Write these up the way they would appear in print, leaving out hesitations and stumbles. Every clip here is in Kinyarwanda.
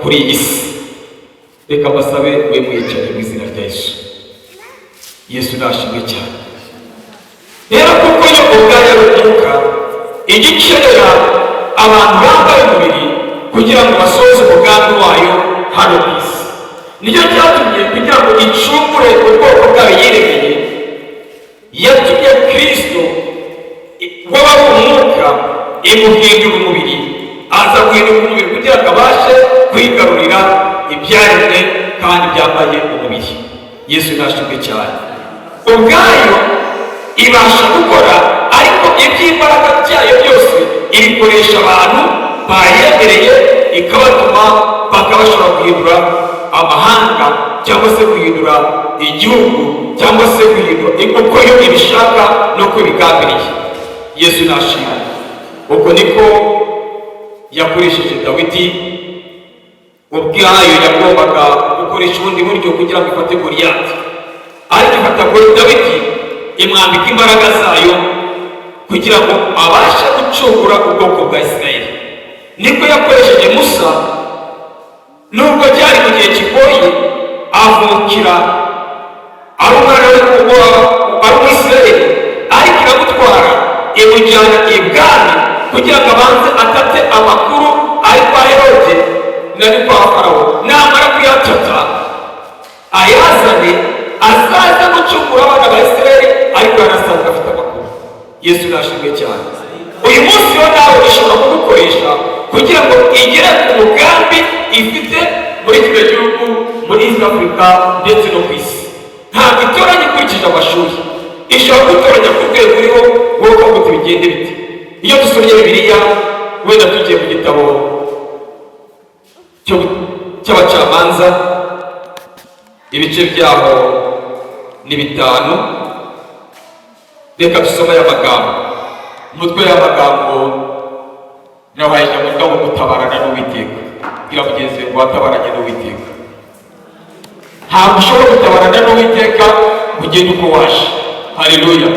Kuri iyi si, reka mbasabe mube mwicaye mu izina rya Yesu. Yesu nashimwe cyane. Rero kuko yo ubwayo ari umwuka, igikenera abantu bambaye umubiri kugira ngo basohoze umugambi wayo hano ku isi. Nicyo cyatumye, kugira ngo icungure ubwoko bwayo yiremeye, yatumye Kirisito waba ari umwuka, imuhindura umubiri, aza guhinduka umubiri kugira ngo abashe kwigarurira ibyaremwe kandi byambaye umubiri. Yesu nashimwe cyane. Ubwayo ibasha gukora, ariko iby'imbaraga byayo byose ibikoresha abantu bayemereye, ikabatuma bakaba bashobora guhindura amahanga cyangwa se guhindura igihugu cyangwa se guhindura uko yo ibishaka n'uko ibigambiriye. Yesu nashimwe. Uko niko yakoresheje Dawidi. Ubwayo yagombaga gukoresha ubundi buryo kugira ngo ifate Goliyati, ariko ifata Dawidi, imwambika imbaraga zayo kugira ngo abashe gucungura ubwoko bwa Isirayeli. Niko yakoresheje Musa, nubwo byari mu gihe kigoye, avukira ari umwana ari Umwisirayeli, ariko iramutwara, imujyana ibwami kugira ngo abanze atate amakuru ari kwa Herode nari kwa Farawo. Namara kuyatata ayazane, azaze gucungura abana ba Isirayeli, ariko yarasanzwe afite amakuru. Yesu nashimwe cyane. Uyu munsi wo nawe ishobora kugukoresha kugira ngo igere ku mugambi ifite muri kino gihugu, muri East Africa ndetse no ku isi. Ntabwo itoranya ikurikije amashuri, ishobora gutoranya ku rwego uriho wowe ukavuga uti: "Bigende bite?" Iyo dusomye Bibiliya, wenda tugiye mu gitabo cy'Abacamanza, ibice byaho ni 5. Reka dusome aya magambo. Umutwe y'amagambo nahaye ijambo rivuga ngo "Gutabarana n'Uwiteka". Bwira mugenzi wawe ngo: "Watabaranye n'Uwiteka." Ntabwo ushobora gutabarana n'Uwiteka ngo ugende uko waje. Haleluya!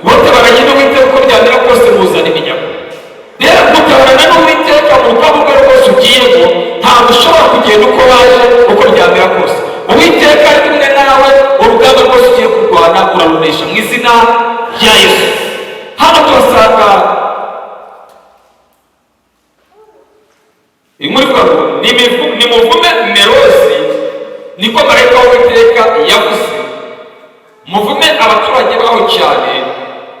Watabaranye n'Uwiteka, uko byamera kose muzana iminyago. Rero gutabarana n'Uwiteka mu rugamba urwo rwose ugiyemo, ntabwo ushobora kugenda uko waje. Uko byamera kose, Uwiteka ari kumwe nawe, urugamba rwose ugiye kurwana urarunesha mu izina rya Yesu. Hano tuhasanga inkuru ivuga ngo: "Nimuvume Merozi, niko marayika w'Uwiteka yavuze, muvume abaturage baho cyane,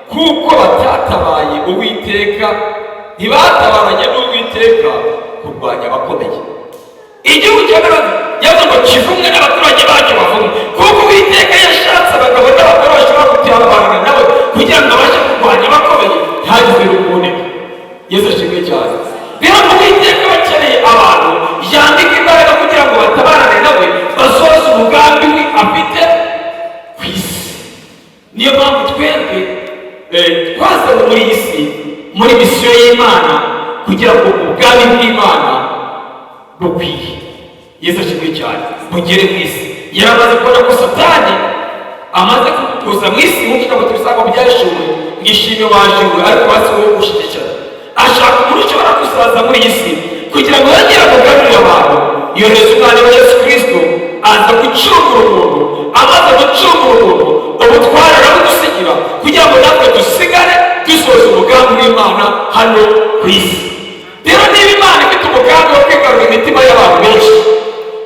kuko batatabaye Uwiteka, ntibatabaranye n'Uwiteka kurwanya abakomeye." Igihugu cya Merozi yavuze ngo kivumwe n'abaturage bacyo bavumwe, kuko Uwiteka yashatse abagabo n'abagore bashobora gutabarana nawe kugira ngo abashe kurwanya abakomeye, ntihagize n'uboneka. Yesu ashimwe cyane. Rero Uwiteka bakeneye abantu yambika imbaraga kugira ngo batabarane nawe, basohoze umugambi we afite ku isi. Niyo mpamvu twebwe twazanywe muri iyi si muri misiyo y'Imana, kugira ngo ubwami bw'Imana bukwiye, Yesu ashimwe cyane, bugere mu isi. Yaramaze kubona ko Satani amaze kuza mu isi, nk'uko ijambo tubisanga mu Byahishuwe, ngo ishime wajiwe, ariko hasi wowe ushyigikira. Ashaka umuntu ushobora gusaza muri iyi si kugira ngo yongere amugarurire abantu. Yohereza umwana wa Yesu Kirisito, aza gucungura umuntu. Amaze gucungura umuntu, ubutware arabudusigira kugira ngo natwe dusigare dusoza umugambi w'Imana hano ku isi. Rero niba Imana ifite umugambi wo kwigarurira imitima y'abantu benshi,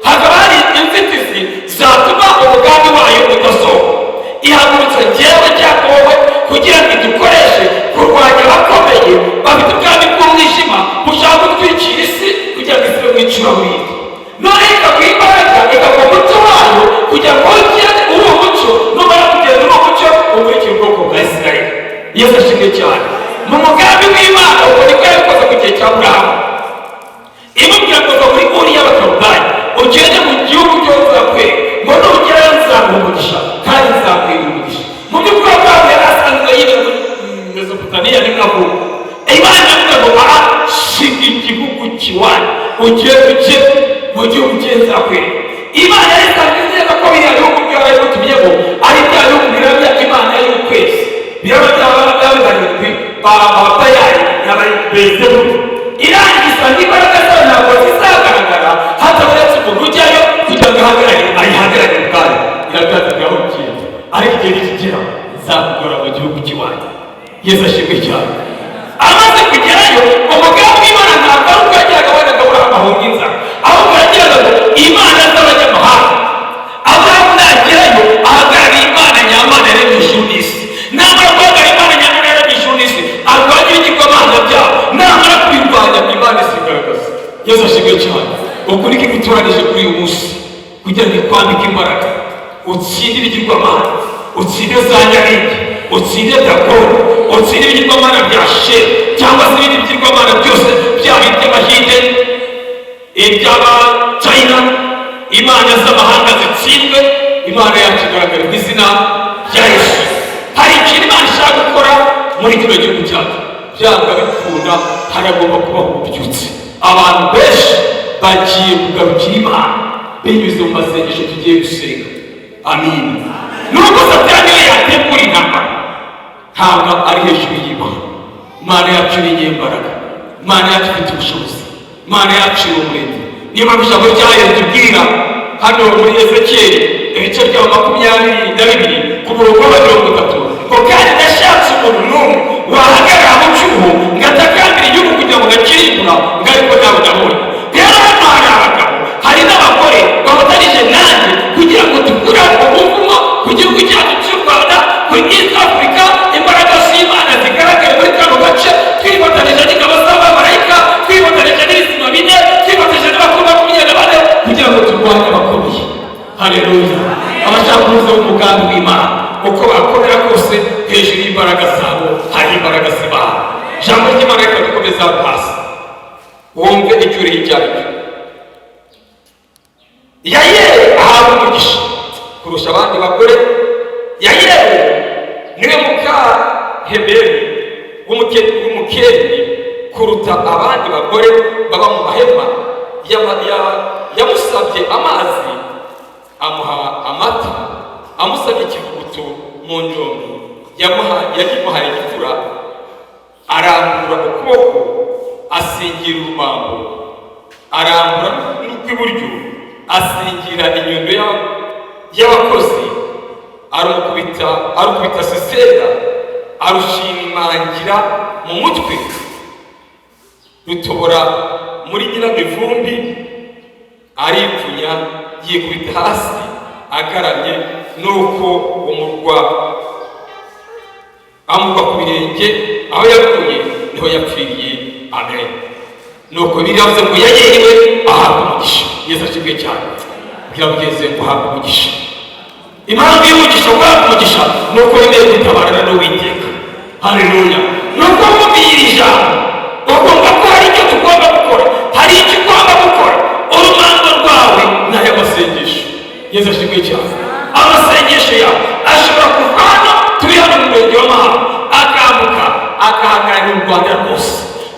hakaba hari inzitizi zatuma umugambi wayo udasohoka, ihagurutsa njyewe cyangwa wowe kugira ngo idukoreshe kurwanya abakomeye bafite ubwami bw'umwijima bushaka gutwikira isi kugira ngo isi ibe mu icuraburindi. None ikaguha imbaraga, ikaguha umucyo wayo kugira ngo ugende uri umucyo. Numara kugenda uri umucyo, umurikira ubwoko bwa Isirayeli. Yesu ashimwe cyane. Mu mugambi w'Imana, ubwo niko yabikoze ku gihe cya Aburahamu, imubwira ngo: "Va muri Uri y'Abakaludaya, ugende mu gihugu cyo nzakwereka, ngo nugerayo nzaguha umugisha kandi nzakwira umugisha." Mu by'ukuri Aburahamu yari asanzwe yibera muri Mesopotamiya, niko avuga. Imana iravuga ngo: "Aha shiga igihugu kiwanyu, ugende ujye mu gihugu cye nzakwereka." Imana yari isanzwe izi neza ko biriya bihugu byaba yabimutumyemo ari bya bihugu biramya imana y'ukwezi, biraba byaba barindwi ba Bayali na Beelzebuli. Irangiza, imbaraga zayo ntabwo zizagaragara. Yesu ashimwe cyane. Amaze kugerayo, umugambi w'Imana ntabwo ari uko yagiraga wenda ngo Aburahamu ahunge inzara, ahubwo yagiraga ngo imana z'abanyamahanga, Aburahamu nagerayo ahagarariye Imana nyamana yaremye ijuru n'isi. Namara guhagarara Imana nyamana yaremye ijuru n'isi, arwanya ibigirwamana byabo. Namara kubirwanya, Imana isigaragaza. Yesu ashimwe cyane. Uku niko igutoranije kuri uyu munsi kugira ngo ikwambike imbaraga, utsinde ibigirwamana, utsinde za nyaringi, utsinde Dagoni, utsinde ibigirwamana bya Sheri cyangwa se ibindi bigirwamana byose, byaba iby'Abahinde, iby'Abachina, imana z'amahanga zitsindwe, Imana yacu igaragara mu izina rya Yesu. Hari ikintu Imana ishaka gukora muri kino gihugu cyacu. Byanga bikunda haragomba kubaho ububyutse. Abantu benshi bagiye kugarukira Imana binyuze mu masengesho tugiye gusenga. Amina. Nubwo Satani we yategura intambara, ntabwo ari hejuru y'Imana. Imana yacu ni inyembaraga, Imana yacu ifite ubushobozi, Imana yacu iri umurenge. Niyo mpamvu ijambo ryayo ritubwira hano muri Ezekiyeli, ibice byaho 22, ku murongo wa 30, ngo: "Kandi nashatse umuntu n'umwe wahagarara mu cyuho ngo atakambire igihugu kugira ngo gakirimbura, ngo ariko ntawe nabonye." Rero hano hari abagabo, hari n'abagore bafatanije nanjye kugira ngo dukure umuvumo ku gihugu cyacu cy'u Rwanda, kuri East Africa, imbaraga z'Imana zigaragara muri kano gace, twifatanije n'ingabo z'abamarayika, twifatanije n'ibizima bine, twifatanije n'abakuru 24, kugira ngo turwanye abakomeye. Haleluya! Abashaka kuza mu mugambi w'Imana, uko bakomera kose, hejuru y'imbaraga zabo hari imbaraga z'Imana. Ijambo ry'Imana, reka dukomeza hasi wumve icyo uriho icyo ari cyo. Yayeli ahabwa umugisha kurusha abandi bagore. Yayeli niwe muka Heberi w'Umukeni kuruta abandi bagore baba mu mahema. Yamusabye amazi, amuha amata; amusabye ikivuguto mu njombi, yagimuhaye igifura. Arambura ukuboko asingira urumambo, arambura n'ukw'iburyo asingira inyundo y'abakozi, arukubita, arukubita Sisera, arushimangira mu mutwe, rutobora muri nyiramivumbi, aripfunya, yikubita hasi agaramye. Nuko umurwa amugwa ku birenge, aho yaguye niho yapfiriye. Amen. Nuko biravuze ngo Yayeli we ahabwa umugisha. Yesu ashimwe cyane. Bwira mugenzi we ngo uhabwe umugisha. Impamvu y'umugisha, guhabwa umugisha, ni uko wemeye gutabarana n'Uwiteka. Haleluya! Ni uko wumviye iri jambo, ugomba ko hari icyo tugomba gukora, hari icyo ugomba gukora. Urumambo rwawe ni aya masengesho. Yesu ashimwe cyane. Amasengesho yawe ashobora kuva hano turi, hano mu murenge wa Mahama, akambuka agahagararira u Rwanda rwose.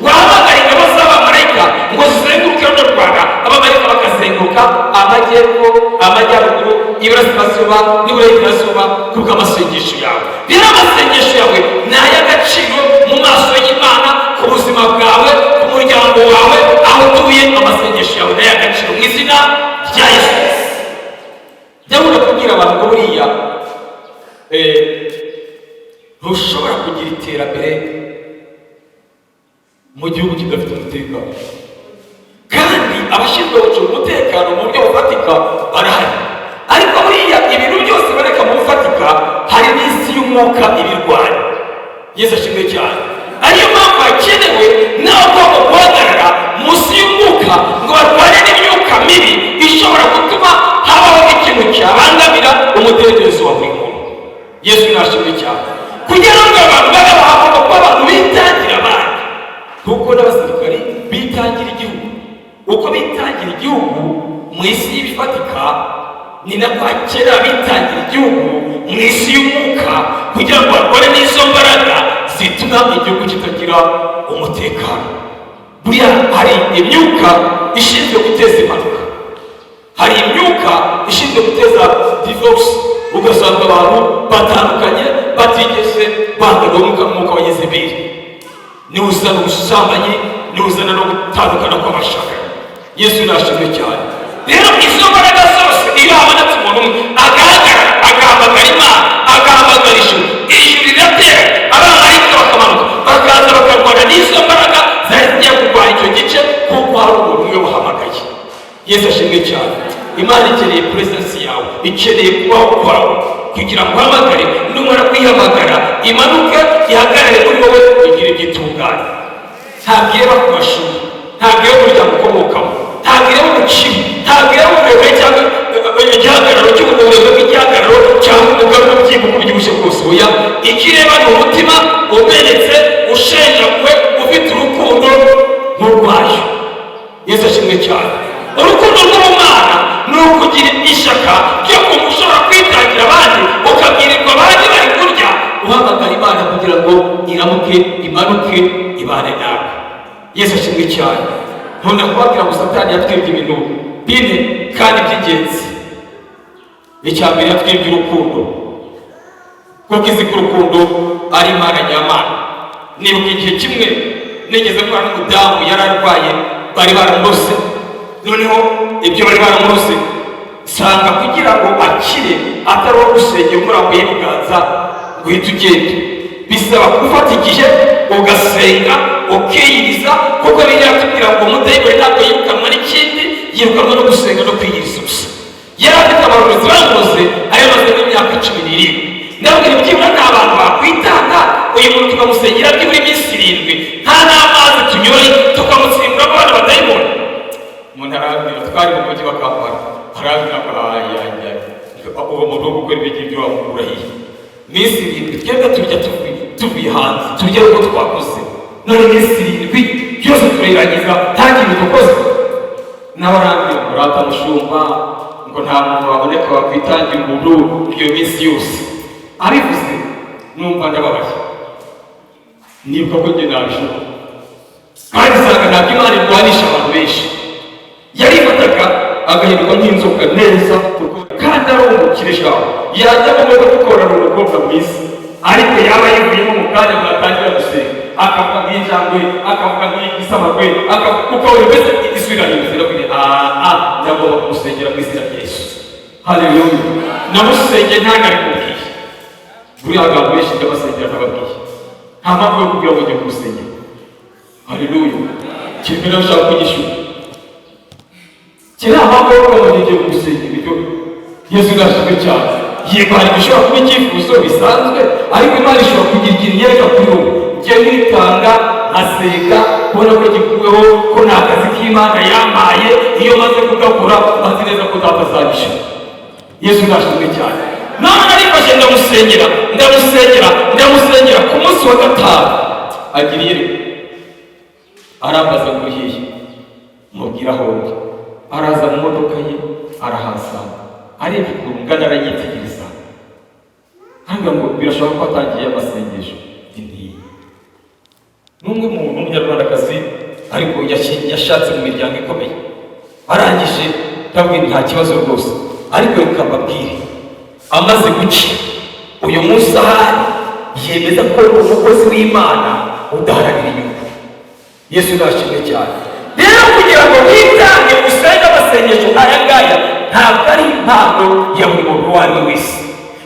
Wahamagara ingabo z'abamarayika ngo zizenguruke runo Rwanda, abamarayika bakazenguruka amajyepfo, amajyaruguru, iburasirazuba n'iburengerazuba kubw'amasengesho yawe. Rero amasengesho yawe ni ay'agaciro mu maso y'Imana, ku buzima bwawe, ku muryango wawe, aho utuye. Amasengesho yawe ni ay'agaciro mu izina rya Yesu. Jya kubwira abantu ngo buriya ntushobora kugira iterambere mu gihugu kidafite umutekano, kandi abashinzwe gucunga umutekano mu buryo bufatika barahari. Ariko buriya ibintu byose biboneka mu bufatika, hari n'isi y'umwuka ibirwanya. Yesu ashimwe cyane. Ariyo mpamvu hakenewe n'abagomba guhagarara munsi y'umwuka ngo barwane n'imyuka mibi ishobora gutuma habaho ikintu cyabangamira umudendezo wa buri muntu. Yesu nashimwe cyane. Kugira ngo abantu babe, hagomba kuba abantu bitangira abandi, kuko n'abasirikari bitangira igihugu. Uko bitangira igihugu mu isi y'ibifatika, ni nako kera bitangira igihugu mu isi y'umwuka, kugira ngo barwane n'izo mbaraga zituma igihugu kitagira umutekano. Buriya hari imyuka ishinzwe guteza impanuka, hari imyuka ishinzwe guteza divorce, ugasanga abantu batandukanye batigeze bangana. Umwuka, umwuka wa Yezebeli niwe uzana ubusambanyi, niwe uzana no gutandukana kw'abashakanye. Yesu nashimwe cyane. Rero izo mbaraga zose, iyo habonetse umuntu umwe agahagarara, agahamagara Imana, agahamagara ijuru, ijuru riratera, abamarayika bakamanukana. Yesu ashimwe cyane. Imana ikeneye presence yawe, ikeneye kubaho kwawe kugira ngo uhamagare. Numara kuyihamagara, imanuke ihagarare muri wowe, igire ibyo itunganya. Ntabwo ireba ku mashuri, ntabwo ireba umuryango ukomokamo, ntabwo ireba ubukire, ntabwo ireba uburebure cyangwa igihagararo cy'uburebure bw'igihagararo cyangwa umugabo n'ubyibuho ubyibushye bwose. Oya, icyo ireba ni umutima umenetse, ushenjaguwe, ufite urukundo nk'urwayo. Yesu ashimwe cyane. Urukundo rw'ubumana ni ukugira ishyaka ryo kumva ushobora kwitangira abandi, ukabwirirwa abandi bari kurya, uhamagara Imana kugira ngo iramuke, imanuke, ibane nawe. Yesu ashimwe cyane. Nkunda kubabwira ngo Satani yatwibye ibintu bine kandi by'ingenzi. Icya mbere, yatwibye urukundo, kuko izi ko urukundo ari Imana nyamana. Nibuka igihe kimwe nigeze guhura n'umudamu yari arwaye, bari baramurose. Noneho ibyo bari baramurose, nsanga kugira ngo akire atari uwo gusengera umurambuye ibiganza ngo uhite ugende, bisaba gufata igihe ugasenga, ukiyiriza, kuko Bibiliya tubwira ngo umudayimoni ntabwo yirukanwa n'ikindi, yirukanwa no gusenga no kwiyiriza ubusa. Yari afite abarozi bamuroze ayo maze n'imyaka 17. Ndabwira, byibura nta bantu bakwitanga, uyu muntu tukamusengera byibura iminsi 7, nta n'amazi tunyoye, tukamutsimbura abana badayimoni? Umuntu arambwira, twari mu mujyi wa Kampala, arambwira ngo ayaya, uwo muntu wo gukora ibyo ngibyo wamukura hehe? Iminsi 7, twebwe turya tuvuye hanze, turya uko twakoze, none iminsi 7 byose turayirangiza nta kintu dukoze. Nawe arambwira ngo rata mushumba, ngo nta muntu waboneka wakwitangira umuntu iyo minsi yose. Abivuze numva ndababaye, nibuka ko njye nabishobora, kandi usanga ntabwo Imana irwanisha abantu benshi. Yarifataga agahinduka nk'inzoka neza, kandi ari umukire shaho, yajya mu modoka ukorana umukobwa mwiza, ariko yaba yivuyemo mu kanya mwatangira gusenga, akavuga nk'injangwe, akavuga nk'igisamagwe, uko buri wese isubira hindutse. Ndabwira, aha ndagomba kumusengera mu izina rya Yesu. Haleluya! Namusengeye ntanabikubwiye. Buriya abantu benshi ndabasengera ntababwiye, nta mpamvu yo kubwira ngo njye kumusengera. Haleluya! Kimwe nawe ushaka kugishyura kera, mpamvu yo kuba ngo ngiye kumusengera ibyo. Yesu nashimwe cyane. Yego, hari ibishobora kuba icyifuzo bisanzwe, ariko Imana ishobora kugira ikintu yereka kuri wowe. Njye nitanga nkasenga, kubona ko gikuweho, ko ni akazi k'Imana yampaye. Iyo maze kugakora, maze neza ko Data azabishyura. Yesu nashimwe cyane. None narifashe ndamusengera, ndamusengera, ndamusengera. Ku munsi wa gatanu agira iyerekwa, arambaza ngo hehe? Mubwira aho ndi. Araza mu modoka ye, arahasanga, arebye ukuntu ngana, aranyitegereza, arambwira ngo birashoboka ko atangiye amasengesho. Nti n'umwe mu Umunyarwandakazi, ariko yashatse mu miryango ikomeye. Arangije ndabwira, nta kibazo rwose, ariko reka mbabwire, amaze gukira uyu munsi ahari yemeza ko ari umukozi w'Imana udaharanira inyungu. Yesu nashimwe cyane. Rero kugira ngo witange usenge amasengesho aya ngaya, ntabwo ari impano ya buri muntu uwo ari we wese.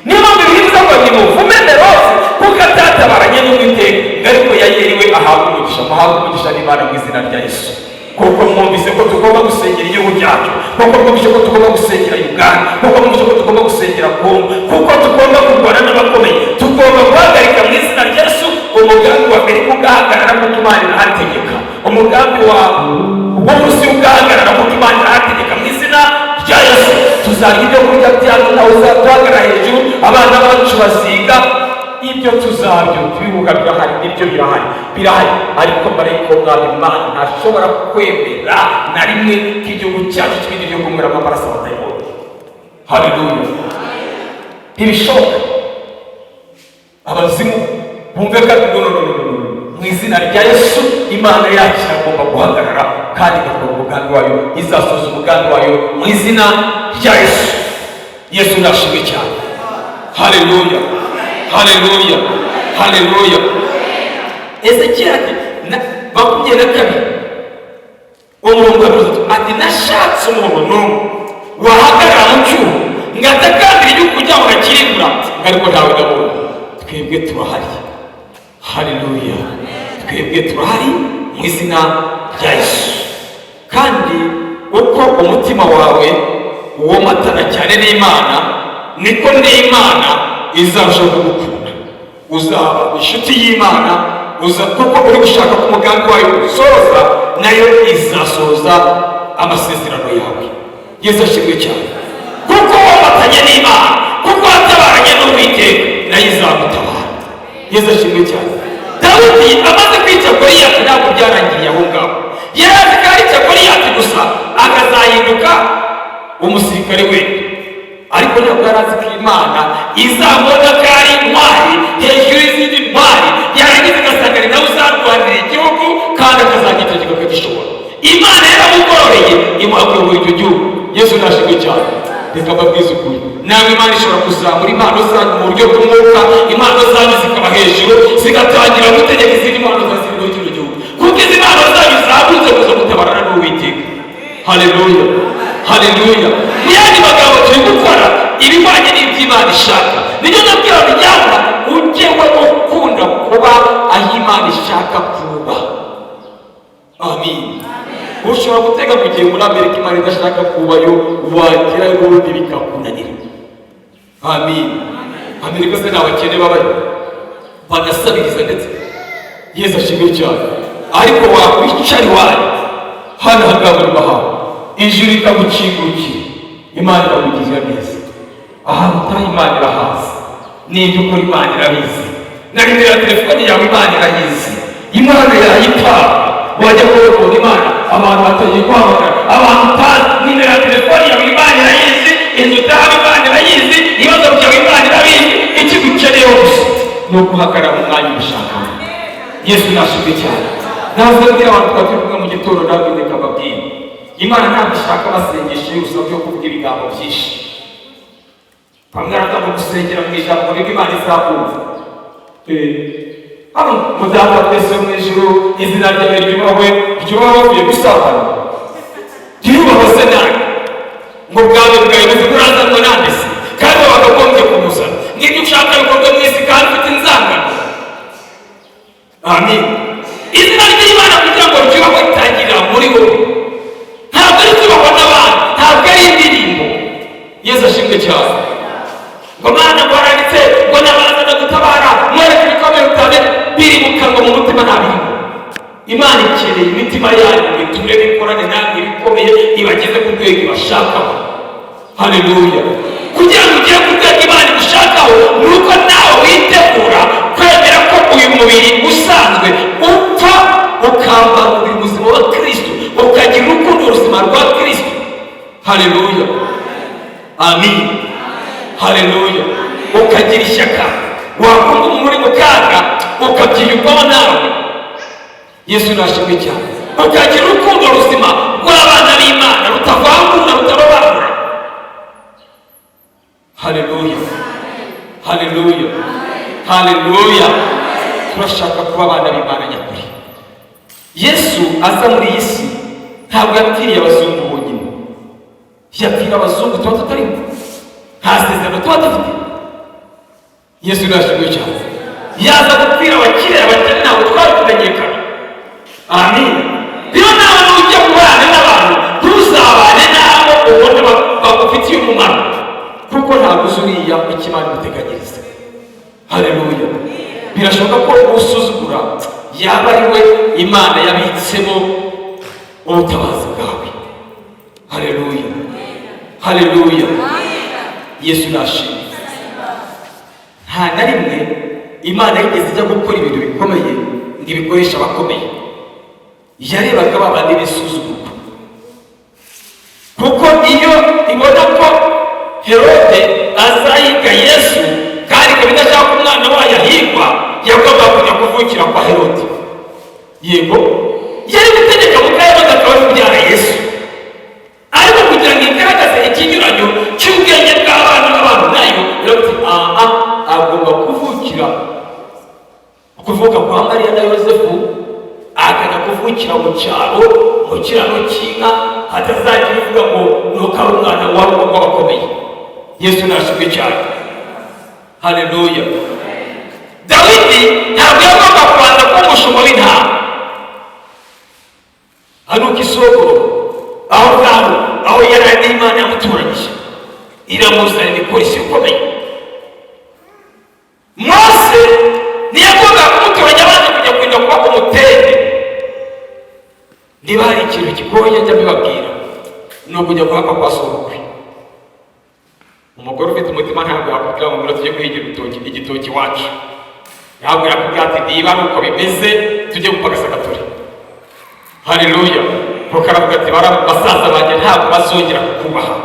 Niyo mpamvu bivuze ngo nimuvume Merozi kuko atatabaranye n'Uwiteka, ariko Yayeri we ahabwa umugisha. Muhabwe umugisha n'Imana mu izina rya Yesu, kuko mwumvise ko tugomba gusengera igihugu cyacu, kuko mwumvise ko tugomba gusengera Uganda, kuko mwumvise ko tugomba gusengera Kongo, kuko tugomba kurwana n'abakomeye. Tugomba guhagarika mu izina rya Yesu umugambi wa Amerika ugahagarara, kuko Imana irahategeka. Umugambi wa w'Uburusiya ugahagarara, kuko Imana irahategeka mu izina rya Yesu. Tuzarya ibyo kurya byacu, ntawe uzaduhagarara hejuru. Abana bacu baziga ibyo tuzabyo tubibuka. Birahari, nibyo, birahari, birahari, ariko marayika w'Umwami Imana ntashobora kwemera na rimwe ko igihugu cyacu kibindi byo kunyweramo amaraso abadayimoni. Haleluya! Ntibishoboka. Abazimu bumve ko no, no, no, no, no, no. Mu izina rya Yesu, Imana yacu iragomba guhagarara kandi igakora umugambi wayo, izasoza umugambi wayo mu izina rya Yesu. Yesu nashimwe cyane. Haleluya, haleluya, haleluya! Ezekiyeli ati 22 umurongo wa 30 ati: "Nashatse umuntu n'umwe wahagarara mu cyuho ngo atakambire igihugu kugira ngo akirimbura, ariko ntawe ndabona." Twebwe turahari. Haleluya! Twebwe turahari mu izina rya Yesu. Kandi Uko umutima wawe womatana cyane n'Imana, niko n'Imana izarushaho kugukunda. Uzaba inshuti y'Imana, uza kuko uri gushaka ko umugambi wayo usoza, nayo izasohoza amasezerano yawe. Yesu ashimwe cyane. Kuko womatanye n'Imana, kuko watabaranye n'Uwiteka, nayo izagutabara. Yesu ashimwe cyane. Dawidi amaze kwica Goliyati, ntabwo byarangiye aho ngaho. Yari azi ko arica Goliyati gusa akazahinduka umusirikare we, ariko ntabwo yari azi ko Imana izamubona ko ari intwari hejuru y'izindi ntwari, yarangiza igasanga ni nawe uzarwanira igihugu kandi akazagitegeka akagishobora. Imana yaramugororeye, imuha kuyobora icyo gihugu. Yesu nashimwe cyane. Reka mbabwize ukuri, nawe Imana ishobora kuzamura impano zanyu mu buryo bw'umwuka, impano zanyu zikaba hejuru, zigatangira gutegeka izindi mpano ziri muri kino gihugu, kuko izi mpano zanyu zahagurutse kuza gutabarana n'Uwiteka. Haleluya, haleluya. Mu yandi magambo, turi gukora ibihwanye n'iby'Imana ishaka. Nibyo nabwira ngo ujye we ukunda kuba aho Imana ishaka kuba. Amin. Ushobora gutega mu gihe muri Amerika Imana idashaka kubayo, wagerayo ubundi bikakunanira. Amin. Amerika se ni abakene babayo, banasabiriza ndetse. Yesu ashimwe cyane. Ariko wakwicara iwanyu hano hangaha muri mahanga, ijuru rikagukingukira, Imana ikakugirira neza. Ahantu utaha Imana irahazi, n'ibyo ukora Imana irabizi, na nimero ya telefoni yawe Imana irayizi. Imana yayipanga, wajya kubona Imana abantu batangiye guhamagara abantu utazi. Nimero ya telefoni yawe Imana irayizi, inzu utaha Imana irayizi, ibibazo byawe Imana irabizi. Icyo ukeneyeho gusa ni uguhagarara mu mwanya ubishakamo. Yesu nashimwe cyane. Navuga mbwira abantu twari turi kumwe mu gitondo, nawe reka mbabwire, Imana ntabwo ishaka amasengesho y'urusaku yo kuvuga ibigambo byinshi. Bamwe baravuga ngo gusengera mu ijambo nibwo Imana izakumva. Hano mudata twese wo mu ijuru, izina ryawe ryubahwe. Ryubahwe bavuye gusambana, ryubahwe se nawe ngo ubwami bwawe buze, burazanwa nande se kandi wakagombye kubuzana? Ngibyo ushaka bikorwa mu isi kandi ufite inzangano. Amin. Izina ry'Imana kugira ngo ryubahwe ritangirira muri wowe, ntabwo ari ryubahwa n'abandi, ntabwo ari indirimbo. Yesu ashimwe cyane. Ngo Mana, ngo haranditse ngo nabaza ndagutabara, mwereke ibikomeye utane biri mu kanwa, mu mutima ntabirimo. Imana ikeneye imitima yanyu ngo iture bikorane namwe ibikomeye, ibageze ku rwego ibashakaho. Haleluya. Kugira ngo ugere ku rwego Imana igushakaho, ni uko nawe witegura kwemera ko uyu mubiri usanzwe upfa, ukambara umubiri muzima wa Kristo, ukagira urukundo ruzima rwa Kristo. Haleluya, amin, haleluya. Ukagira ishyaka, wakunda umuntu uri mu kaga ukabyiyumvamo nawe. Yesu nashimwe cyane. Ukagira urukundo ruzima rw'abana b'Imana, rutavangura, rutarobanura. Haleluya, haleluya, haleluya. Turashaka kuba abana b'Imana nyakuri. Yesu aza muri iyi si ntabwo yapfiriye abazungu bonyine. Yapfira abazungu tuba tutarimo, nta sezerano tuba dufite. Yesu nashimwe cyane. Yaza gupfira abakire, abakene ntabwo twari kumenyekana. Amin. Rero nawe nujya kubana n'abantu, ntuzabane n'abo ubona bagufitiye umumaro, kuko ntabwo uzi uriya icyo Imana iguteganyiriza. Haleluya. Birashoboka ko usuzugura yaba ari we Imana yabitsemo ubutabazi bwawe. Haleluya, haleluya. Yesu nashimwe. Nta na rimwe Imana yigeze ijya gukora ibintu bikomeye ngo ibikoreshe abakomeye. Yarebaga ba bandi bisuzugurwa, kuko iyo ibona ko Herode azahiga Yesu kandi ikaba idashaka ko umwana wayo ahigwa, yagombaga kujya kuvukira kwa Herode. Yego, yari gutegeka muka Herode akaba ari kubyara Yesu, ariko kugira ngo igaragaze ikinyuranyo cy'ubwenge bw'abana b'abantu, nayo iravuga iti aha agomba kuvukira, kuvuka kwa Mariya na Yosefu, akajya kuvukira mu cyaro, mu kiraro cy'inka, hatazagira uvuga ngo nuko ari umwana wari w'abakomeye. Yesu nashimwe cyane. Haleluya. Dawidi ntabwo yagomba kubanza kuba umushumba w'intama, hanuka isoko aho ngaho. Yaramutoranyije, iramuzanira ikoresho ikomeye. Mose ntiyagombaga kumutoranya abanza kujya kujya kuba umutende. Niba hari ikintu kigoye njya mbibabwira, ni ukujya guhakwa kwa sobukwe. Umugore ufite umutima ntabwo yakubwira ngo ngwino tujye guhigira urutoki, igitoki iwacu. Ntabwo yakubwira ati: "Niba ari uko bimeze, tujye gupagasa gatore." Haleluya! Kuko aravuga ati: "Bara basaza banjye ntabwo bazongera kukubaha."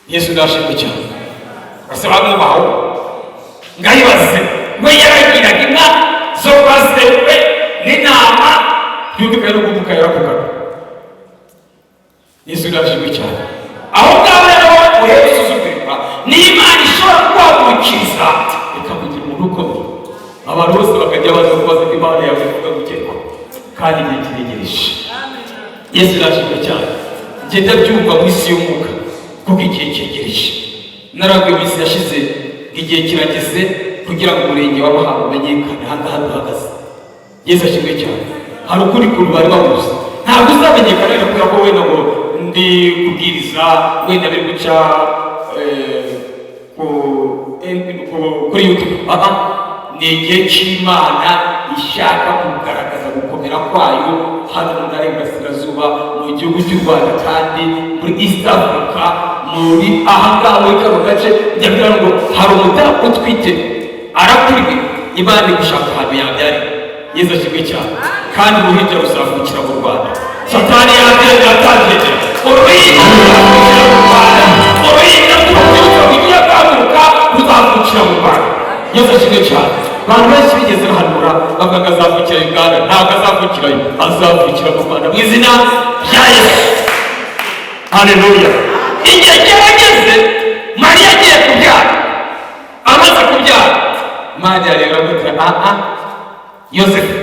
Yesu ndashimwe cyane. Base bamwubahaho ngayibaze. We yaragiraga inka zo kwa sebukwe n'intama, byumvikane no kuvuka yaravugaga. Yesu ndashimwe cyane. Aho ngaho rero wowe ureba usuzugurirwa, n'Imana ishobora kuguhagurukiriza ikakugira umuntu ukomeye, abantu bose bakajya baza kubaza ko Imana yawe ivuga gukekwa, kandi igihe kiregereje. Yesu ndashimwe cyane. Ngenda byumva mu isi y'umwuka kuko igihe cyegereje. Narabwiye iminsi yashize ngo igihe kirageze kugira ngo umurenge wa Muhanga umenyekane. Aha ngaha duhagaze, Yesu ashimwe cyane, hari ukundi kuntu bari bamuzi. Ntabwo uzamenyekana wenda kubera ko wenda ngo ndi kubwiriza, wenda biri guca kuri YouTube. Aha ni igihe cy'Imana ishaka kugaragaza gukomera kwayo hano mu Ntara y'Iburasirazuba, mu gihugu cy'u Rwanda, kandi muri East Africa, muri aha ngaha muri kano gace. Njya ngo hari umudamu utwite, arakuriwe, Imana iri gushaka ahantu yabyarira. Yesu ashimwe cyane. Kandi uruhinja ruzavukira mu Rwanda. Satani yabyemera atabyemera, uruhinja ruzavukira mu Rwanda. Uruhinja rw'urubyiruko rugiye guhaguruka ruzavukira mu Rwanda. Yesu ashimwe cyane. Abantu benshi bigeze bahanura bavuga ngo azavukira Uganda. Ntabwo azavukirayo, azavukira mu Rwanda mu izina rya Yesu. Haleluya! Igihe cyarageze, Mariya agiye kubyara. Amaze kubyara, Imana yareba gutya: "Aha Yosefu,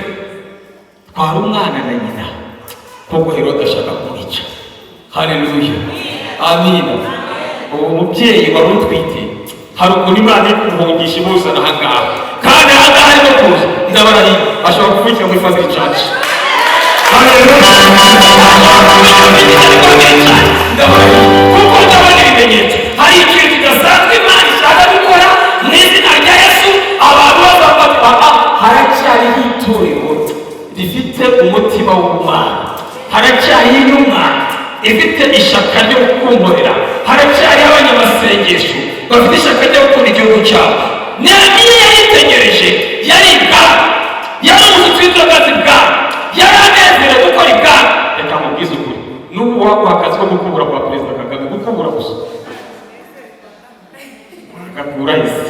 twara umwana na nyina, kuko Herode ashaka kumwica." Haleluya, amina. Uwo mubyeyi wari utwite, hari ukuntu Imana iri kumuhungisha imuzana aha ngaha, kandi aha ngaha arimo kuza, ndabarahiye, ashobora kuvukira muri Family Church. Haleluya! Ndabarahiye, kuko ndabona ibimenyetso. Hari ikintu kidasanzwe Imana ishaka gukora mu izina rya Yesu. Abantu bose bavuga: "Haracyariho itorero rifite umutima w'ubumana, haracyariho intumwa ifite ishyaka ryo kunkorera, haracyariho abanyamasengesho bafite ishyaka ryo gukunda igihugu cyabo." Nehemiya yaritegereje, yari ibwami, yari umushyitsi w'inzoga z'ibwami, yari anezerewe gukora ibwami. Reka mubwize ukuri, n'ubu waguha akazi ko gukubura kwa Perezida Kagame, gukubura gusa, gakura isi.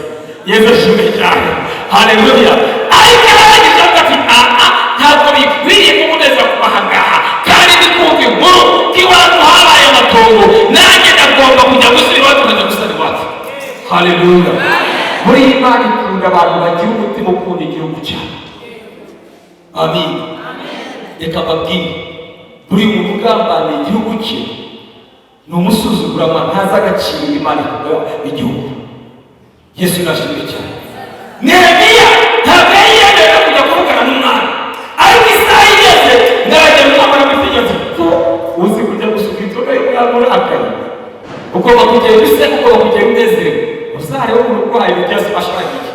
Yesu ashimwe cyane. Haleluya! Ariko arangije avuga ati: "Aha ntabwo bikwiriye kumuneza kuba aha ngaha, kandi ndi kumva inkuru ko iwacu habaye amatongo. Nanjye ndagomba kujya gusubira iwacu, nkajya gusana iwacu." Haleluya! Muri Imana ikunda abantu bagira umutima ukunda igihugu cyabo. Amin. Reka mbabwire, buri muntu ugambaniye igihugu cye ni umusuzugurama, ntazi agaciro Imana ikuha igihugu. Yesu nashimwe cyane. Nehemiya ntabwo yari yemerewe kujya kuvugana n'umwana, ariko isaha igeze ngaragera umwami aramutegetse ko uzi kujya gusuka inzoga y'umwami urakaye, ugomba kugenda useka, ugomba kugenda unezerewe. Uzarebe umurwayi ujya ashagiye.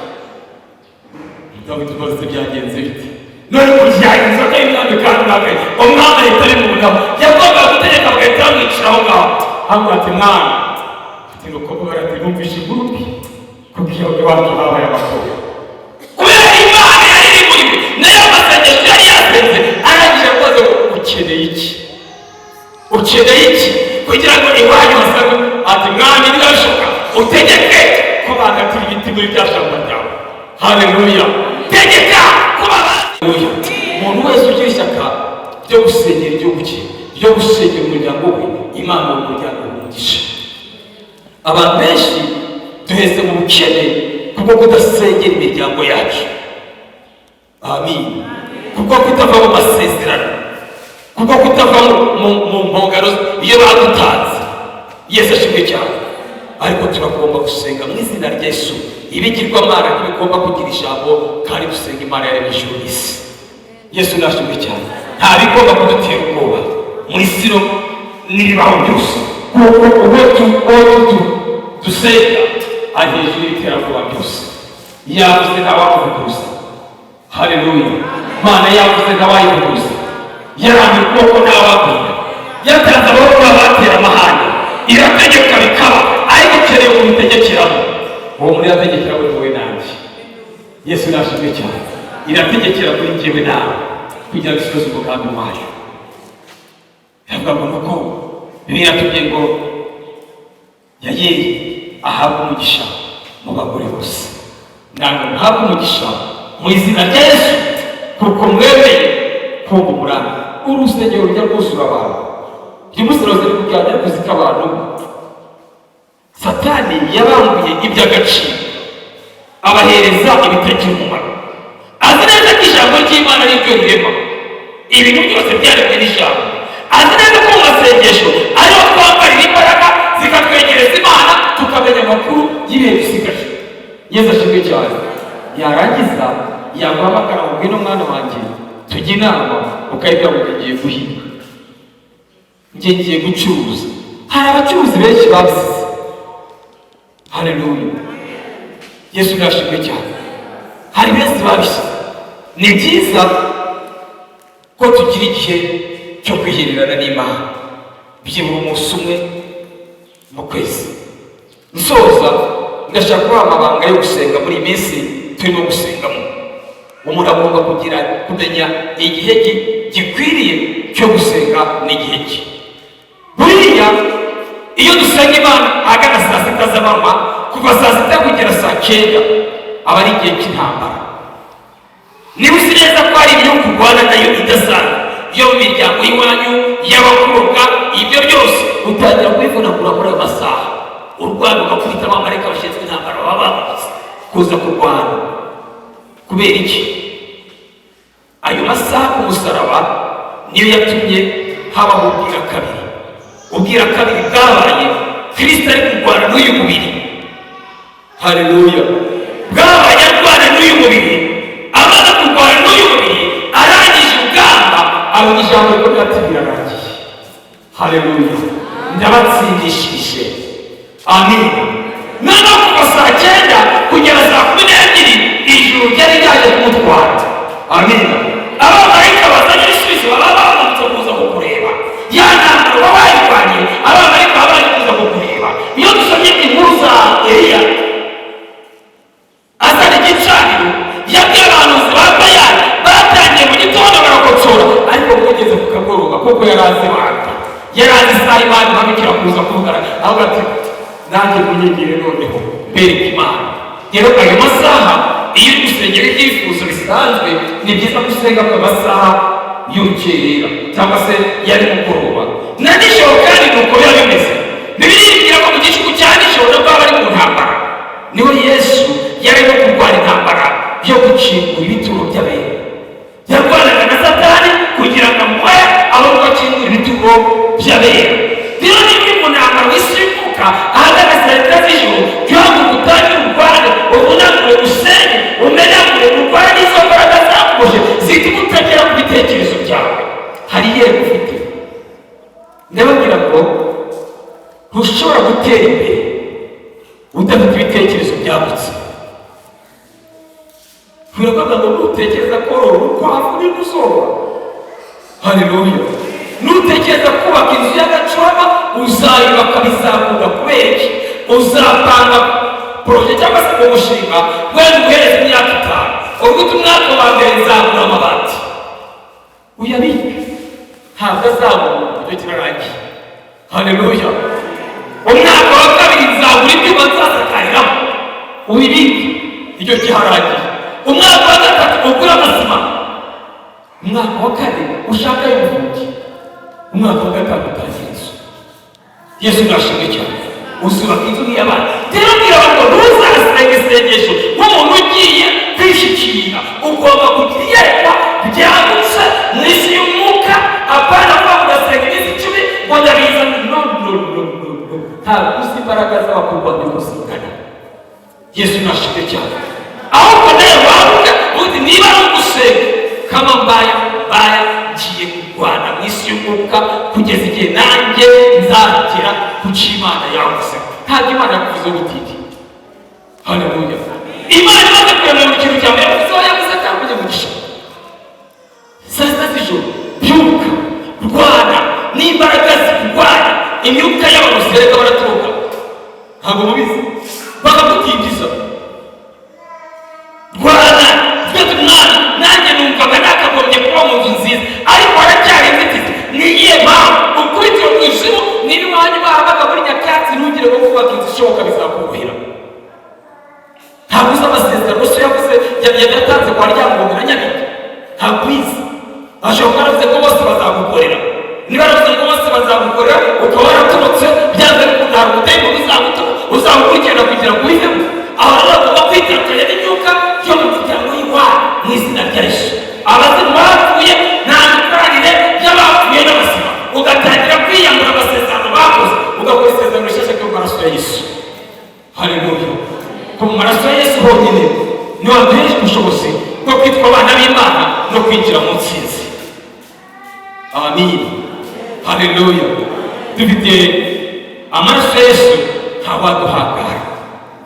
Dawidi ubaze byagenze bite none kurya inzoga y'umwami kandi urakaye? Umwami ahita ari mu ngabo, yagombaga gutegeka bagahita bamwicira aho ngaho. Hamwe ati: "Mwana," ati, "nuko ati numvise inkuru mbi kuko iyo iwacu habaye amatora." Kubera Imana yari iri muri we, nayo masengesho yari yasenze, arangije kubaza ngo: "Ukeneye iki? Ukeneye iki kugira ngo iwanyu hasabe?" Ati: "Mwami, niba bishoboka, utegeke ko bagatira ibiti muri bya shyamba ryawe." Haleluya! Tegeka ko babatira. Umuntu wese ugira ishyaka ryo gusengera igihugu cye, ryo gusengera umuryango we, Imana uwo muryango umugisha. Abantu benshi duheze mu bukene kubwo kudasengera imiryango yacu. Amin. Kubwo kutava mu masezerano, kubwo kutava mu mpongano iyo badutanze. Yesu ashimwe cyane. Ariko turagomba gusenga mu izina rya Yesu. Ibigirwamana ntibigomba kugira ijambo, kandi dusenga Imana yaremye ijuru n'isi. Yesu nashimwe cyane. Nta bigomba kudutera ubwoba muri sino n'ibibaho byose. Kuko uwo dusenga ari hejuru y'iterabwoba byose. Yavuze ntawamuvuguruza. Haleluya! Mana yavuze ntawayivuguruza, yarambuye ukuboko ntawagumya, yatanze amaboko abatera amahane, irategeka bikaba. Ariko ukeneye umuntu itegekeramo. Uwo muntu irategekera buri wowe nanjye. Yesu nashimwe cyane. Irategekera kuri njyewe nawe kugira ngo isohoze umugambi wayo. Iravuga ngo nuko Bibiliya iratubwiye ngo Yayeli ahabwa umugisha mu bagore bose. Ntabwo muhabwa umugisha mu izina rya Yesu, kuko mwemeye kumva umurambi. Urusengero rujya rwuzura abantu. By'umusirozi ari kuganira, ariko ko abantu Satani yabambuye iby'agaciro, abahereza ibitagira umumaro. Azi neza ko ijambo ry'Imana ari ryo rirema ibintu byose, byaremwe n'ijambo. Azi neza ko mu masengesho ariho twambarira imbaraga zikatwegereza Imana, tukamenya amakuru y'ibihe dusigaje. Yesu ashimwe cyane. Yarangiza yaguhamagara ngo ngwino mwana wanjye tujye inama, ukayibwira ngo ngiye guhinga, njye ngiye gucuruza. Hari abacuruzi benshi babisize. Haleluya! Yesu nashimwe cyane. Hari benshi babisize. Ni byiza ko tugira igihe cyo kwihererana n'Imana, byibura umunsi umwe mu kwezi. Nsoza, ndashaka kubaha amabanga yo gusenga muri iyi minsi turimo gusengamo. Umuntu agomba kugira kumenya igihe gikwiriye cyo gusenga n'igihe cye. Buriya iyo dusenga Imana ahagana saa 6 z'amanywa, kuva saa 6 kugera saa 9, aba ari igihe cy'intambara. Niba uzi neza ko hari imyuka urwana nayo idasanzwe yo mu miryango y'iwanyu y'abakobwa, ibyo byose utangira kubivunagura muri ayo masaha. Urwana ugakubita abamarayika bashinzwe intambara baba bamanutse kuza kurwana. Kubera iki? Ayo masaha ku musaraba niyo yatumye habaho ubwira kabiri. Ubwira kabiri bwabaye Kirisito ari kurwana n'uyu mubiri. Haleluya! Bwabaye arwana n'uyu mubiri. Amaze kurwana n'uyu mubiri, arangije urugamba, abona ijambo rikomeye ati: "Birarangiye." Haleluya! Ndabatsindishije. Amin. Noneho kuva saa 9 kugera saa 12, ijuru ryari ryaje kumutwara. Amin. Abamarayika bazanye ibisubizo baba bamanutse kuza kukureba. Ya ntambara baba bayirwanye, abamarayika baba baje kuza kukureba. Iyo dusomye inkuru za Eliya azana igicaniro, yabwiye abahanuzi ba Bayali, batangiye mu gitondo barakotsora, ariko bugeze ku kagoroba, kuko yari azi ibanga, yari azi isaha Imana imanukira kuza kuvugana, ahubwo ati: "Nanjye munyegere noneho mbereke Imana." Rero ayo masaha, iyo uri gusengera ibyifuzo bisanzwe, ni byiza gusenga ku masaha y'urukerera cyangwa se ya nimugoroba na nijoro. Kandi ni uko biba bimeze. Bibiliya ibwira ko mu gicuku cya nijoro nabwo baba bari mu ntambara. Niho Yesu yari arimo kurwana intambara yo gukingura ibituro by'abera. Yarwanaga na Satani kugira ngo amuhe aho akingura ibituro by'abera. Rero niba uri mu ntambara w'isi y'umwuka, ahagana saa 6 z'ijoro, cyangwa utangire urwane, uvunagure, usenge, umenagure, urwane n'izo mbaraga zakuje zituma utagera ku bitekerezo byawe. Hari iyerekwa ufite. Ndababwira ngo ntushobora gutera imbere udafite ibitekerezo byagutse. Biravuga ngo nutekereza korora urukwavu nibwo uzorora. Haleluya! Nutekereza kubaka inzu y'agacurama uzayubaka, bizakunda. Kubera iki? Uzapanga projet cyangwa se umushinga, wenda uhereza imyaka 5, uvuga umwaka wa mbere nzagura amabati, uyabike, ntabwo azabona icyo kirarangiye. Haleluya! Umwaka wa kabiri nzagura ibyuma nzasakariramo, ubibike, icyo kiharangiye. Umwaka wa gatatu ugura amasima, umwaka wa kane ushaka y'ubuvugi, umwaka wa gatanu utangira inzu. Yesu nashimwe cyane. Uzubaka inzu nk'iy'abana. Rero mbwira abantu ngo ntuzasenge isengesho nk'umuntu ugiye kwishyikira. Ugomba kugira iyerekwa ryagutse mu isi y'umwuka, apana kuba ugasenga iminsi 10 ngo ndabizana. No, no, no, no, no! Ntabwo uzi imbaraga z'abakurwanya uko zingana. Yesu nashimwe cyane. Ahubwo nawe wavuga uti: "Niba ari ugusenga, kama mbaya mbaya, ngiye kurwana mu isi y'umwuka kugeza igihe nanjye nzagera ku Kuki Imana yavuze? Ntabwo Imana yakuvuzeho ubutindi. Haleluya! Imana imaze kurema mu kintu cya mbere yavuzeho, yavuze ko ari umugisha. Saa 6 z'ijoro byuka, rwana n'imbaraga zikurwanya, imyuka y'abarozi. Reka, baraturuka, ntabwo mubizi, bakagutindiza. Rwana twese. Mwana, nanjye numvaga nakagombye kuba mu nzu nziza, ariko haracyari inzitizi. Ni iyihe mpamvu? Ukubitiro mu ijuru. Niba iwanyu bahabaga muri nyakatsi, ntugire ngo kubaka inzu ishoboka bizakorohera. Ntabwo uzi amasezerano so yavuze, yatanze kwa Ryangombe na Nyabingi. Ntabwo ubizi. Ashobora kuba yaravuze ko bose bazagukorera. Niba yaravuze ngo bose bazagukorera, ukaba waraturutse, byanze bikunze hari umutekano uzagukurikirana kugira ngo ubivemo. Aho rero bagomba kwitandukanya n'imyuka yo mu miryango y'iwabo mu izina rya Yesu. Abazimu bapfuye, nta mikoranire y'abapfuye n'abazima. Ugatangira kwiyambura amasezerano bakoze, ugakora isezerano rishyashya ryo mu maraso ya Yesu. Haleluya! Ko mu maraso ya Yesu honyine niho haduhereje ubushobozi bwo kwitwa abana b'Imana no kwinjira mu ntsinzi. Amin, haleluya! Dufite amaraso ya Yesu, ntawaduhangara.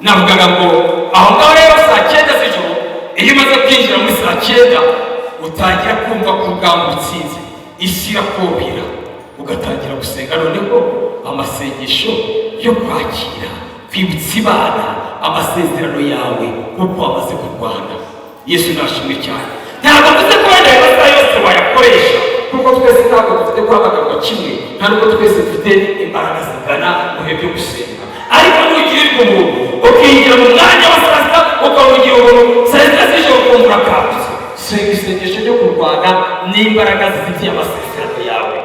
Navugaga ngo aho ngaho rero saa 9 z'ijoro, iyo umaze kwinjira muri saa 9, utangira kumva ko urugamba utsinze, isi irakorohera, ugatangira gusenga noneho amasengesho yo kwakira, kwibutsa Imana amasezerano yawe kuko wamaze kurwana. Yesu nashimwe cyane. Ntabwo mvuze ko wenda ayo masaha yose wayakoresha, kuko twese ntabwo dufite guhamagarwa kimwe, nta nubwo twese dufite imbaraga zingana mu bihe byo gusenga. Ariko nugirirwa ubuntu ukinjira mu mwanya wa saa 6, ukawugira ubuntu saa 6 z'ijoro, ukumva urakangutse, senga isengesho ryo kurwana n'imbaraga zifitiye amasezerano yawe.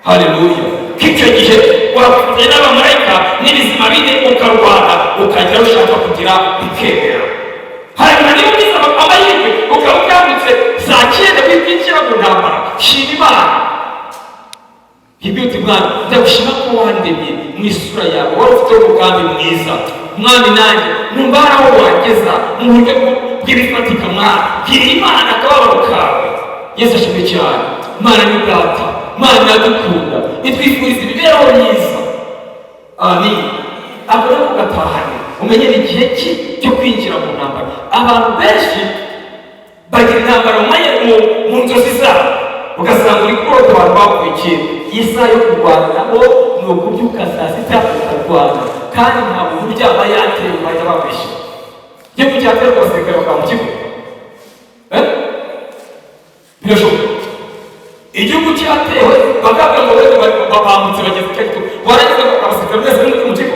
Haleluya! Ko icyo gihe wafatanya n'abamarayika n'ibizima bine, ukarwana, ukagera aho ushaka kugira, bikemera. Hanyuma niba ugize amahirwe ukaba ukangutse saa 9 wikwinjira mu ntambara, shima Imana. Ibyo uti: "Mwana, ndagushima ko wandemye mu isura yawe, wari ufite umugambi mwiza. Mwami, nanjye numva hari aho wageza mu buryo bw'ibifatika." Mwana, bwira Imana akababaro kawe. Yesu ashimwe cyane. Imana ni Data, Imana iradukunda, itwifuriza imibereho myiza. Amin. Ako nako gatahane, umenye ni igihe ki cyo kwinjira mu ntambara. Abantu benshi bagira intambara mu nzozi zabo, ugasanga uri kurota abantu bapfuye kera. Isaha yo kurwana nabo ni ukubyuka saa 6 ukarwana, kandi ntabwo uryama yatewe. Bahita bakwishyura. Igihugu cyaterwa, abasirikare bakaba mu kigo. Eh? Birashoboka. Igihugu cyatewe, bakavuga ngo bene bambutse bageze icyo gitugu, warangiza abasirikare mwese muri mu kigo,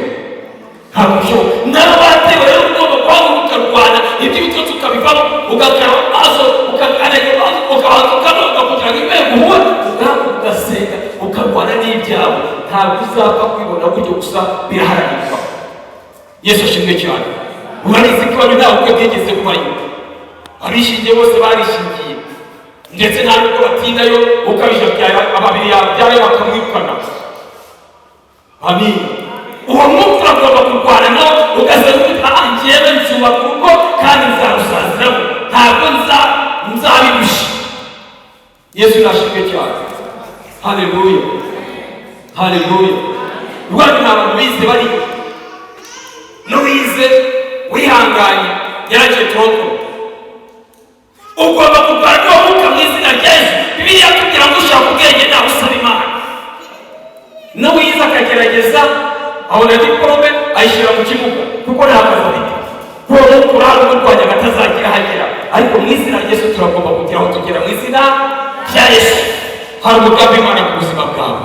ntabwo bishoboka. Nabo batewe rero, ugomba guhaguruka ukarwana, iby'ibitotsi ukabivamo, ugakaraba amaso, ukakandagira amaso, ukabanza ukanoga kugira ngo imbeho uhure, ugahaguruka, ugasenga, ukarwana n'ibyawe. Ntabwo uzapfa kwibona gutyo gusa, biraharanirwa. Yesu ashimwe cyane. Urabizi ko iwanyu nta bukwe bwigeze kubayo. Abishingiye bose barishingiye, ndetse nta nubwo batindayo. Ukabije abyara ababiri, yabyarayo bakamwirukana. Amin. Uwo mwuka uragomba kurwana nawo, ugasanga uti: "Ah, njyewe nzubaka urugo kandi nzarusaziramo, ntabwo nzabirusha." Yesu nashimwe cyane. Haleluya, haleluya! Iwanyu nta bantu bize bari, n'uwize wihanganye yaragiye Toronto. Ugomba kurwana n'uwo mwuka mu izina rya Yesu. Bibiliya tubwira ngo ushaka ubwenge nawe usaba Imana. N'uwize akagerageza, abona diporome, ayishyira mu kibuga kuko nta kazi afite. Uwo mwuka urahari umurwanya atazagira aho agera, ariko mu izina rya Yesu turagomba kugira aho tugera mu izina rya Yesu. Hari umugambi Imana ku buzima bwawe.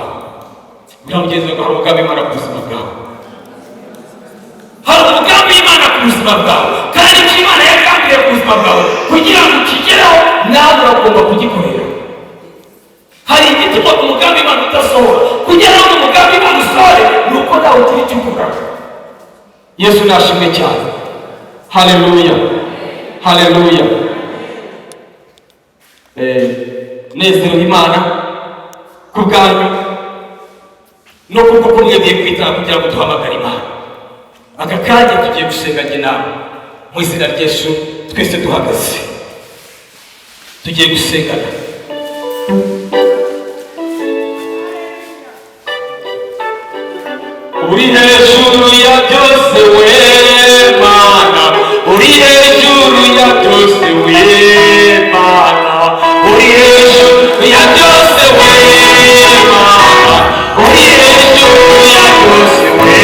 Bwira mugenzi wawe: hari umugambi Imana ku buzima bwawe. Hari umugambi w'Imana ku buzima bwawe, kandi icyo Imana yagambiriye ku buzima bwawe, kugira ngo ukigereho nawe uragomba kugikorera. Hari igituma umugambi w'Imana udasohora. Kugira ngo umugambi w'Imana usohore, ni uko nawe ugira icyo ukora. Yesu nashimwe cyane. Haleluya, haleluya! Nezerewe Imana ku bwanyu no kubwo ko mwemeye kwitanga kugira ngo duhamagare Imana. Aka kanya tugiye gusenga njye nawe mu izina rya Yesu. Twese duhagaze, tugiye gusengana. Uri hejuru ya byose we Mana, uri hejuru ya byose we Mana, uri hejuru ya byose we Mana, uri hejuru ya byose we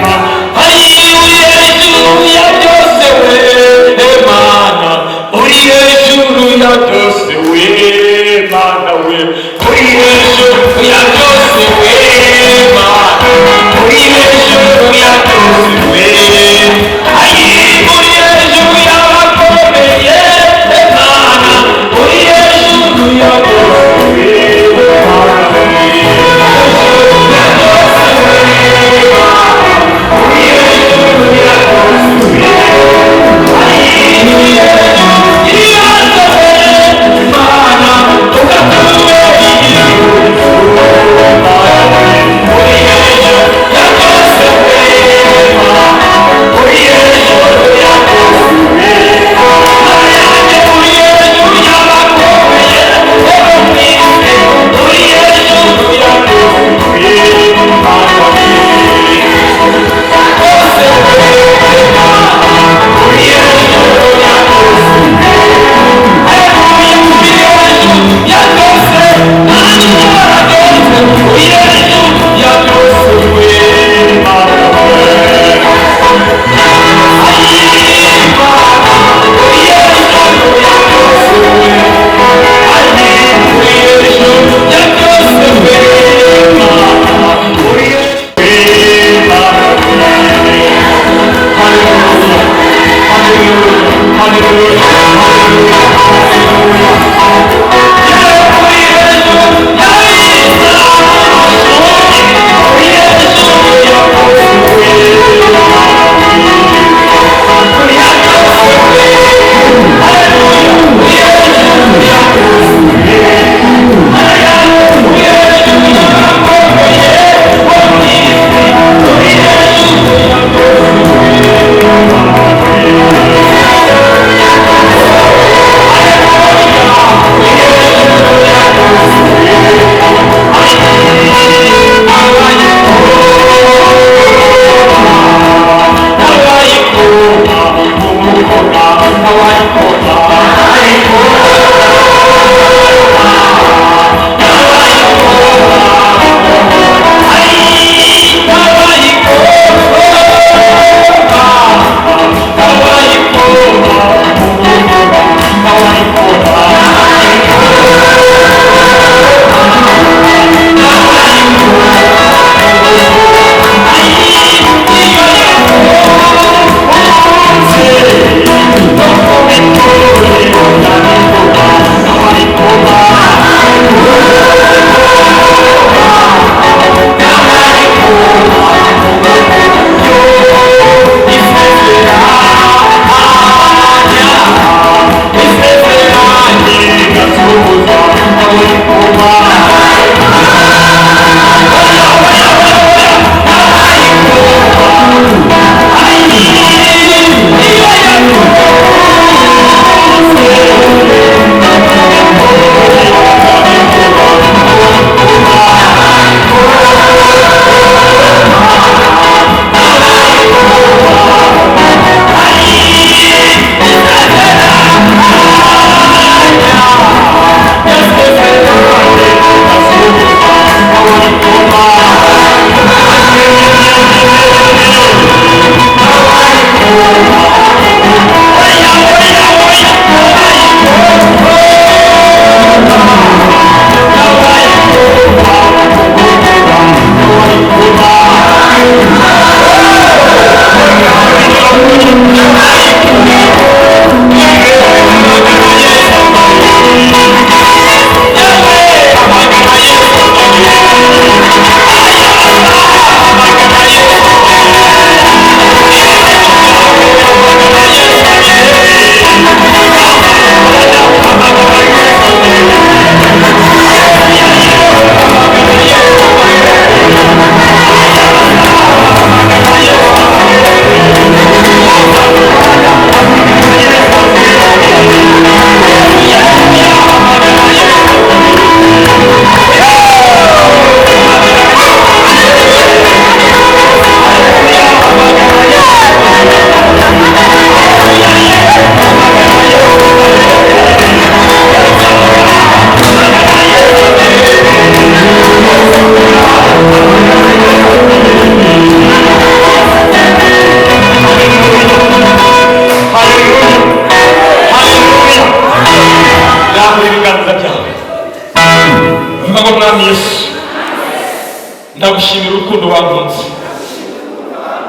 Mana, uri hejuru ya byose we Mana, uri hejuru ya byose we Mana we, uri hejuru ya byose we Mana, uri hejuru ya byose we, uri hejuru y'abakomeye Mana, uri hejuru ya byose we Mana we, ya byose we Mana, uri hejuru ya byose we, uri hejuru ya byose Mana, tukatuwe igihugu Mana we, uri hejuru ya byose we Mana, uri hejuru ya byose we Mana, uri hejuru y'abakomeye bo mu isi, uri hejuru ya byose we Mana we, byose we Mana, uri hejuru ya byose we, uri hejuru ya byose Mana, uri hejuru ya byose we Mana we.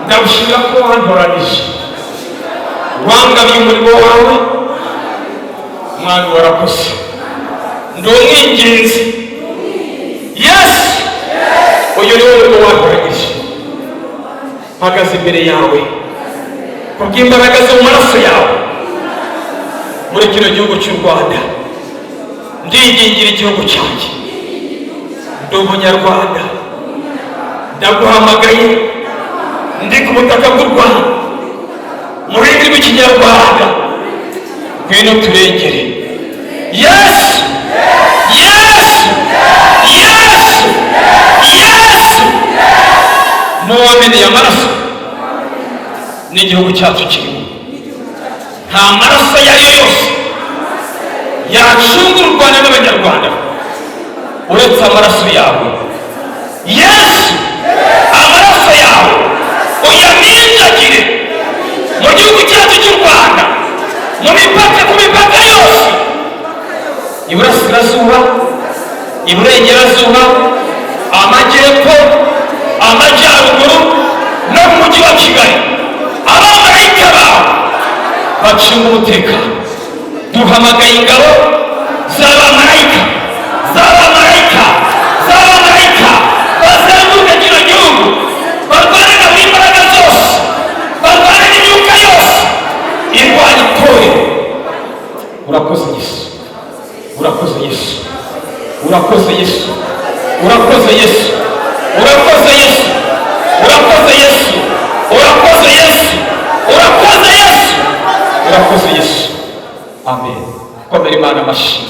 Ndagushimira ko wantoranije, wangabiye umurimo wawe. Mwami, warakoze. Ndi umwinginzi. Yesu, uyu ni wo murimo wantoranyije. Mpagaze imbere yawe kubw'imbaraga zo mu maraso yawe muri kino gihugu cy'u Rwanda. Ndingingira igihugu cyanjye. Ndi Umunyarwanda. Ndaguhamagaye ndi ku butaka bw'u Rwanda mu rurimi rw'Ikinyarwanda. Ngwino turengere. Yesu, Yesu, Yesu, Yesu, n'uwameneye amaraso n'igihugu cyacu kirimo. Nta maraso ayo ari yo yose yacungura u Rwanda n'Abanyarwanda uretse amaraso yawe, Yesu. Amaraso yawe uyaminjagire mu gihugu cyacu cy'u Rwanda, mu mipaka, ku mipaka yose, iburasirazuba, iburengerazuba, amajyepfo, amajyaruguru no mu mujyi wa Kigali. Abamarayika bawe bacunga umutekano. Duhamagaye ingabo z'abamarayika, z'abamarayika, z'abamarayika bazenguruka kino gihugu, barwane na buri imbaraga zose, barwane n'imyuka yose irwanya itorero. Urakoze Yesu, urakoze Yesu, urakoze Yesu, urakoze Yesu, urakoze Yesu, urakoze Yesu, urakoze Yesu, urakoze Yesu, urakoze Yesu. Amen. Komera Imana amashyi.